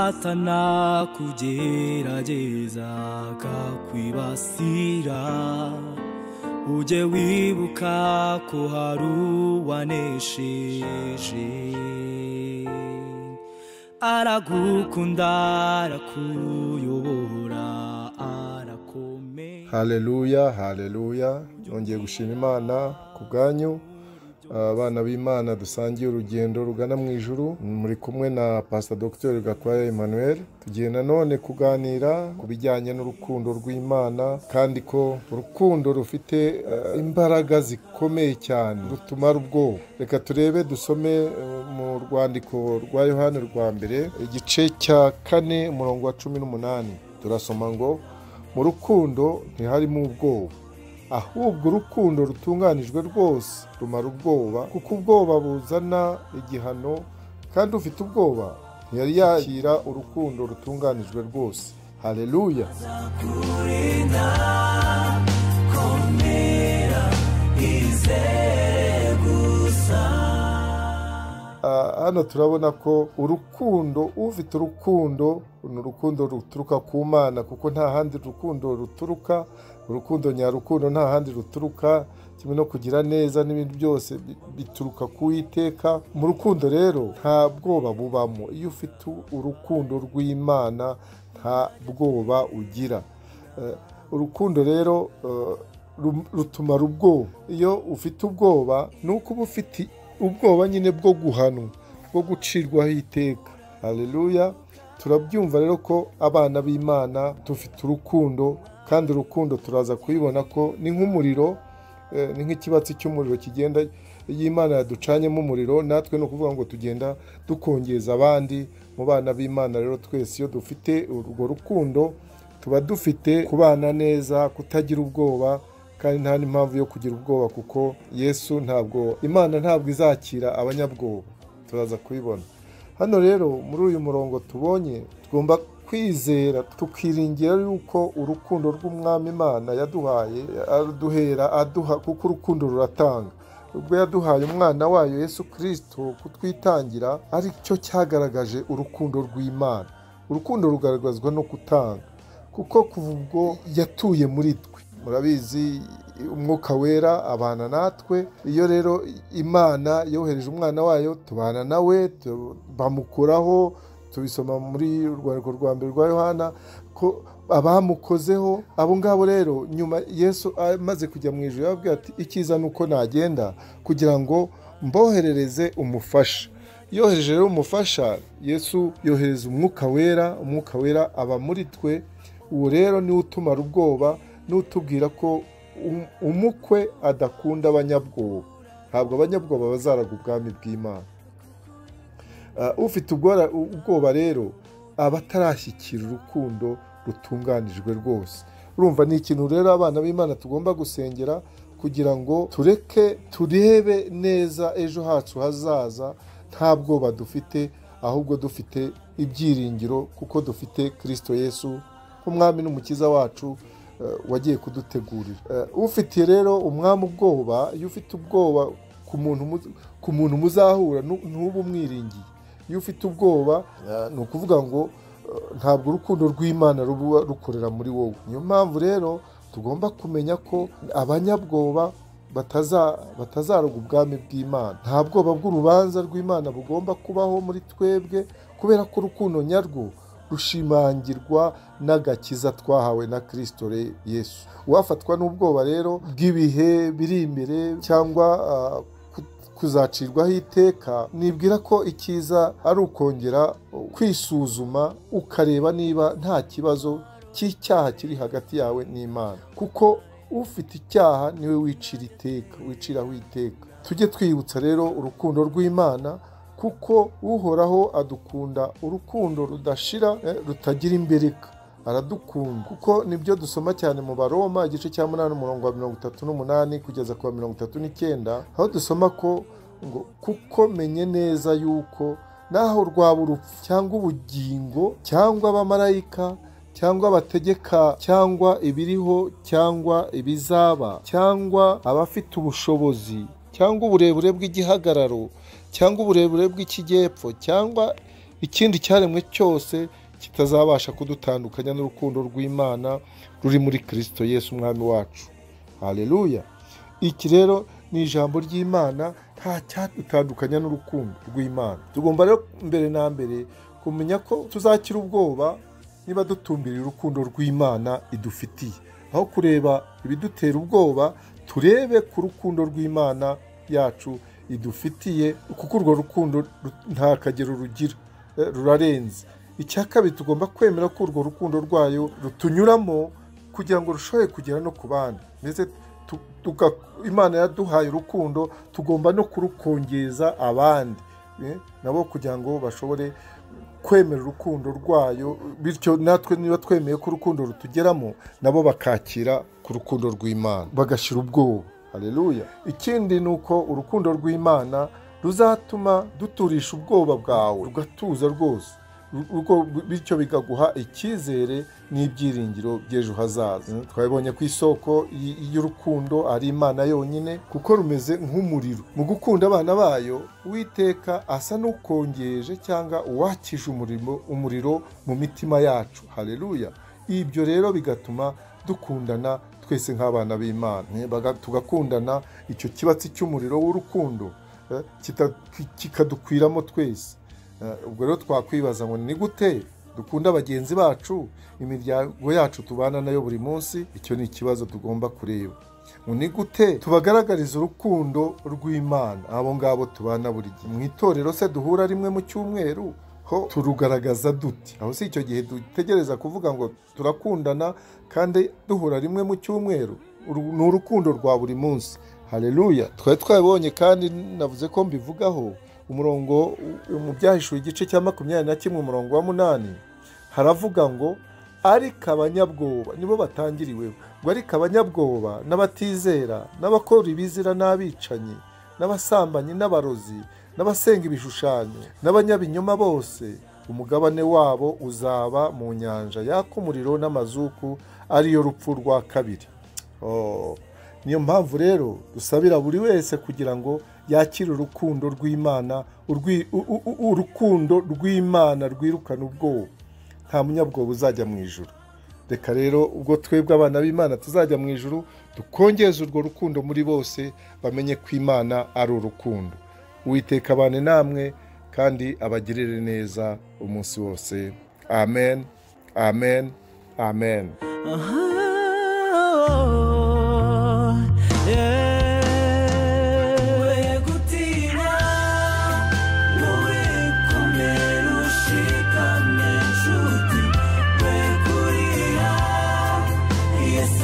Satana kugerageza kakwibasira, ujye wibuka ko hari uwanesheje. Aragukunda, arakuyobora, arakomeye. Haleluya, haleluya. Nongeye gushima Imana ku bwanyu, abana b'Imana dusangiye urugendo rugana mu ijuru. Muri kumwe na Pastor Dr. Gakwaya Emmanuel. Tugiye nanone kuganira ku bijyanye n'urukundo rw'Imana, kandi ko urukundo rufite imbaraga zikomeye cyane, rutumara ubwoba. Reka turebe, dusome mu rwandiko rwa Yohana rwa mbere, igice cya 4, umurongo wa 18. Turasoma ngo: mu rukundo ntiharimo ubwoba, ahubwo urukundo rutunganijwe rwose rumara ubwoba, kuko ubwoba buzana igihano, kandi ufite ubwoba ntiyari yakira urukundo rutunganijwe rwose. Haleluya. Hano turabona ko urukundo, ufite urukundo, ni urukundo ruturuka ku Mana, kuko nta handi urukundo ruturuka. Urukundo nyarukundo nta handi ruturuka, kimwe no kugira neza n'ibindi byose bituruka ku Uwiteka. Mu rukundo rero nta bwoba bubamo. Iyo ufite urukundo rw'Imana nta bwoba ugira. Urukundo rero rutumara ubwoba. Iyo ufite ubwoba ni uko uba ufite ubwoba nyine bwo guhanwa, bwo gucirwaho iteka. Haleluya. Turabyumva rero ko abana b'Imana dufite urukundo, kandi urukundo turaza kubibona ko ni nk'umuriro, ni nk'ikibatsi cy'umuriro kigenda. Iyo Imana yaducanyemo umuriro, natwe no kuvuga ngo tugenda dukongeza abandi. Mu bana b'Imana rero twese iyo dufite urwo rukundo tuba dufite kubana neza, kutagira ubwoba, kandi nta n'impamvu yo kugira ubwoba, kuko Yesu ntabwo, Imana ntabwo izakira abanyabwoba. Turaza kubibona hano rero muri uyu murongo tubonye. Tugomba kwizera tukiringira yuko urukundo rw'Umwami Imana yaduhaye, aduhera aduha, kuko urukundo ruratanga. Ubwo yaduhaye umwana wayo Yesu Kristo kutwitangira, ari cyo cyagaragaje urukundo rw'Imana. Urukundo rugaragazwa no gutanga, kuko kuva ubwo yatuye muri twe. Murabizi, Umwuka Wera abana natwe. Iyo rero Imana yohereje umwana wayo, tubana nawe, bamukuraho. Tubisoma muri urwandiko rwa mbere rwa Yohana ko abamukozeho abo ngabo rero, nyuma Yesu amaze kujya mu ijuru yababwiye ati: icyiza nuko nagenda kugira ngo mboherereze umufasha. Yohereje rero umufasha, Yesu yohereza Umwuka Wera. Umwuka Wera aba muri twe. Uwo rero niwe utumara ubwoba, n'utubwira ko umukwe adakunda abanyabwoba. Ntabwo abanyabwoba bazaraga ubwami bw'Imana. Ufite ubwoba rero aba atarashyikira urukundo rutunganijwe rwose. Urumva ni ikintu rero abana b'Imana tugomba gusengera, kugira ngo tureke turebe neza ejo hacu hazaza nta bwoba dufite, ahubwo dufite ibyiringiro, kuko dufite Kristo Yesu nk'Umwami n'Umukiza wacu wagiye kudutegurira. Ufitiye rero umwami ubwoba, iyo ufite ubwoba ku muntu muzahura, ntuba umwiringiye. Iyo ufite ubwoba ni ukuvuga ngo ntabwo urukundo rw'Imana ruba rukorera muri wowe. Niyo mpamvu rero tugomba kumenya ko abanyabwoba batazaroga ubwami bw'Imana. Nta bwoba bw'urubanza rw'Imana bugomba kubaho muri twebwe, kubera ko urukundo nyarwo rushimangirwa n'agakiza twahawe na Kristo Yesu. Uwafatwa n'ubwoba rero bw'ibihe biri imbere cyangwa kuzacirwaho iteka, nibwira ko icyiza ari ukongera kwisuzuma, ukareba niba nta kibazo cy'icyaha kiri hagati yawe n'Imana, kuko ufite icyaha niwe wicira iteka, wiciraho iteka. Tujye twibutsa rero urukundo rw'Imana, kuko Uhoraho adukunda urukundo rudashira, rutagira imbereka. Aradukunda, kuko nibyo dusoma cyane mu Baroma igice cya 8 umurongo wa 38 kugeza ku wa 39, aho dusoma ko ngo: kuko menye neza yuko naho rwaba urupfu cyangwa ubugingo cyangwa abamarayika cyangwa abategeka cyangwa ibiriho cyangwa ibizaba cyangwa abafite ubushobozi cyangwa uburebure bw'igihagararo cyangwa uburebure bw'ikijyepfo cyangwa ikindi cyaremwe cyose kitazabasha kudutandukanya n'urukundo rw'Imana ruri muri Kristo Yesu umwami wacu. Haleluya! Iki rero ni ijambo ry'Imana, nta cyadutandukanya n'urukundo rw'Imana. Tugomba rero mbere na mbere kumenya ko tuzakira ubwoba niba dutumbiriye urukundo rw'Imana idufitiye. Aho kureba ibidutera ubwoba, turebe ku rukundo rw'Imana yacu idufitiye, kuko urwo rukundo nta kagero rugira, rurarenze. Icya kabiri, tugomba kwemera ko urwo rukundo rwayo rutunyuramo kugira ngo rushobore kugera no ku bandi. Ndetse Imana yaduhaye urukundo, tugomba no kurukongeza abandi, nabo kugira ngo bashobore kwemera urukundo rwayo. Bityo natwe niba twemeye ko urukundo rutugeramo, nabo bakakira ku rukundo rw'Imana bagashira ubwoba. Haleluya! Ikindi ni uko urukundo rw'Imana ruzatuma duturisha ubwoba bwawe, rugatuza rwose, bityo bikaguha icyizere n'ibyiringiro by'ejo hazaza. Twabibonye ku isoko y'urukundo ari Imana yonyine, kuko rumeze nk'umuriro. Mu gukunda abana bayo, Uwiteka asa n'ukongeje cyangwa uwakije umuriro mu mitima yacu. Haleluya! Ibyo rero bigatuma dukundana twese nk'abana b'Imana, tugakundana. Icyo kibatsi cy'umuriro w'urukundo kikadukwiramo twese. Ubwo rero twakwibaza ngo ni gute dukunda bagenzi bacu, imiryango yacu tubana nayo buri munsi? Icyo ni ikibazo tugomba kureba. Ngo ni gute tubagaragariza urukundo rw'Imana abo ngabo tubana buri gihe? Mu itorero se duhura rimwe mu cyumweru, ho turugaragaza dute? Aho si icyo gihe dutegereza kuvuga ngo turakundana kandi duhura rimwe mu cyumweru. Ni urukundo rwa buri munsi. Haleluya! Twari twabibonye kandi navuze ko mbivugaho. Umurongo mu Byahishuwe igice cya 21 umurongo wa 8 haravuga ngo ariko abanyabwoba nibo batangiriweho, ngo ariko abanyabwoba n'abatizera n'abakora ibizira n'abicanyi n'abasambanyi n'abarozi n'abasenga ibishushanyo n'abanyabinyoma bose, umugabane wabo uzaba mu nyanja yaka umuriro n'amazuku, ariyo rupfu rwa kabiri. Niyo mpamvu rero dusabira buri wese kugira ngo yakire urukundo rw'Imana, urukundo rw'Imana rwirukana ubwoba. Nta munyabwoba uzajya mu ijuru. Reka rero ubwo twebwe abana b'Imana tuzajya mu ijuru, dukongeze urwo rukundo muri bose, bamenye ko Imana ari urukundo. Uwiteka abane namwe kandi abagirire neza umunsi wose. Amen, amen, amen. Yes,